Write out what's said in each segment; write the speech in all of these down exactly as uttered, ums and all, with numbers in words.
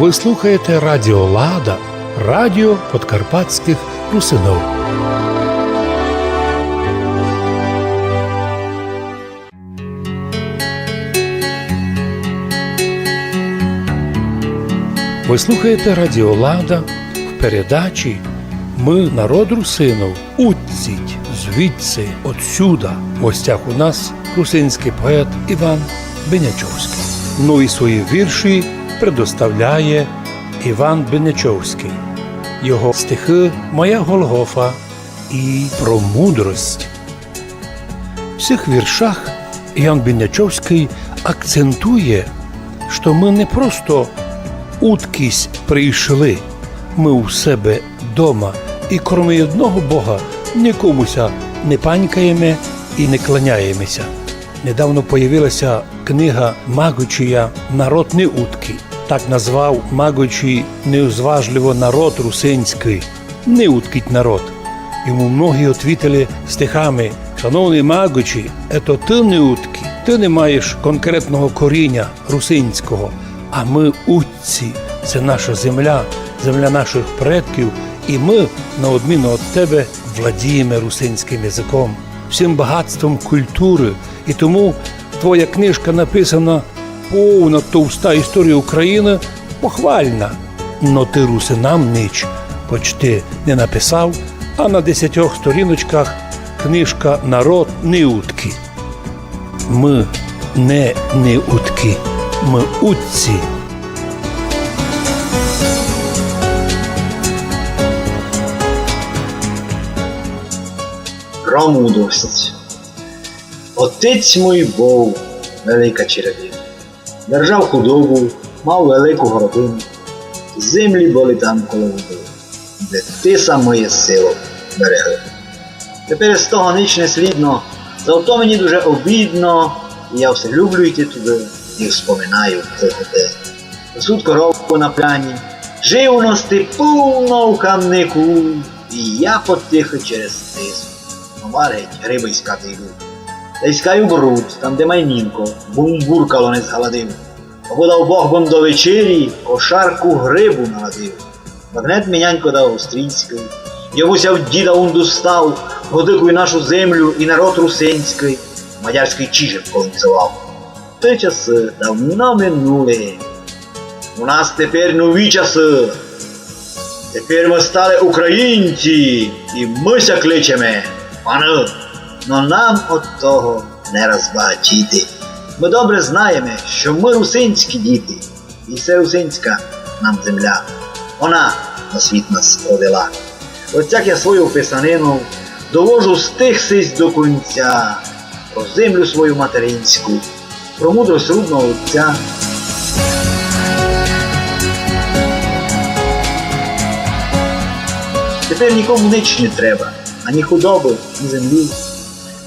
Вы слухаєте Радіо Лада, радіо подкарпатськых русинов. Вы слухаєте Радіо Лада в передачі «Мы народ русинов. Удціть, звідси, отсюда». В гостях у нас русинськый поет Іван Бенячовськый. Ну і свої вірші предоставляє Іван Бенячовськый. Його стихы «Моя Голгофа» і «Про мудрость». В сих віршах Іван Бенячовськый акцентує, што мы не просто удкісь прийшли, мы у себе дома, і кроме одного Бога нікому ся не панькаєме і не кланяєме ся. Недавно появила ся книга Маґочія «Народ не удкі». Так назвав Маґочій неузважливо народ русинськый. Не удкіть народ. Йому многі отвітили стихами: «Шановный Маґочій, ето ты не удкі. Ты не маєш конкретного коріня русинського. А мы удці, се наша земля, земля нашых предків, і мы, на одміну од тебе, владієме русинськым языком, всім багатством культуры. І тому твоя книжка написана повна товста історія Україны, похвальна. Но ты русинам ніч почти не написав, а на десятьох сторіночках книжка «Народ не удкі». Мы не не удкі, мы удці. Про мудрость. Отець мій быв велика чередина. Держав худобу, мав велику городину. Землі были там коло воды, де ти саме село берегли. Тепер з того ніч не слідно, зато мені дуже обідно, і я все люблю йти туды, і вспоминаю тых годин. Пасуть корову на пляні, живности повно в камнику, і я потихы через тису. Товар геть грибы искати йду. Та искаю бруд, там, де май нінько бумбуркало не згаладив. Або дав Бог бым до вечері кошарку грибу наладив. Багнет ми нянько дав австрійськый. Йому ся в діда унду став, годыку і нашу землю, і народ русинськый, мадярськый чижик колонізовав. Ті часы давно минули. У нас тепер нові часы. Тепер мы стали українці, і мы ся кличеме паны. Но нам од того не розбагатіти. Мы добре знаєме, што мы русинські діти, і се русинська нам земля. Она на світ нас родила. Оцяк я свою писанину довожу стих сись до кінця, про землю свою материнську, про мудрость рудного отця. Тепер нікому нич не треба, ані худобы, ні землі.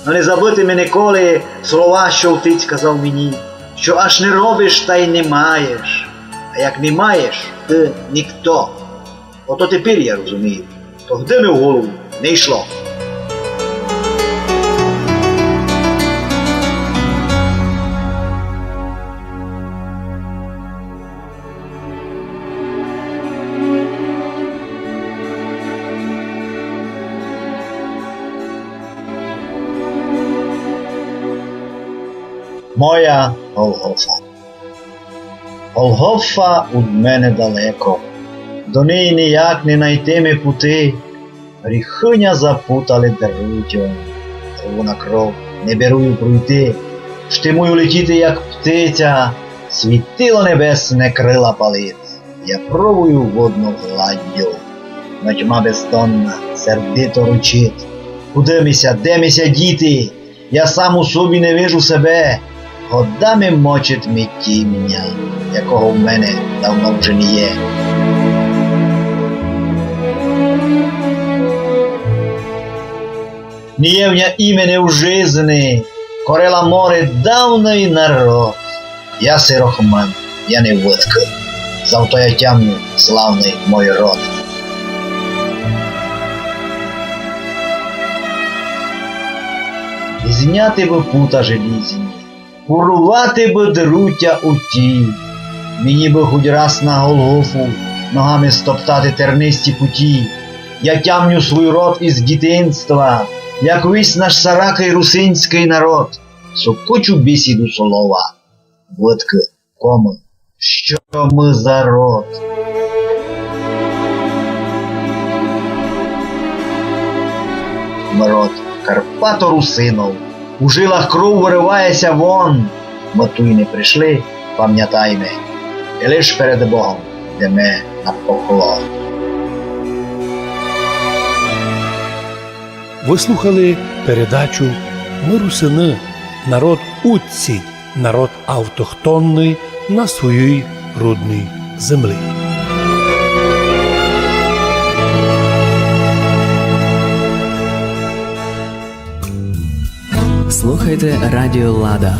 Но не забыти ми николи слова, што отець казав мені, што аж не робиш, та й не маєш, а як не маєш, ты никто. Ото тепер я розумію, тогды ми в голову не йшло. Моя Голгофа. Голгофа уд мене далеко, до неї нияк не найти ми пути. Гріхы ня запутали друтьом, рву на кров, не беру ю пройти. Штимую летіти, як птиця, світило небесне крила палить. Я пробую водну гладдю, но тьма бездонна сердито рычить. Куды ми ся, де ми ся діти? Я сам у собі не вижу себе, годами мочить ми тімня, якого в мене давно вже не є. Не є в ня імени в жизни, корила море давный народ. Я сирохман, я не выдкы, зато я тямлю славный мой род. Зняти бы пута желізні, урвати бы друтя у ті, Мені бы хоть раз на Голгофу ногами стоптати тернисті путі. Я тямню свуй род из дітинства, як вись наш саракый русинськый народ. Сокочу бесіду слова. Выдкы, комы, што мы за род? Мы род карпаторусинов. У жилах кров вырыває ся вон. Мы туй не пришли, памнятайме, и лиш перед Богом йдеме на поклон. Вы слухали передачу «Мы русины, народ удсі, народ автохтонный на своїй рудній землі». Слухайте Радіо Лада.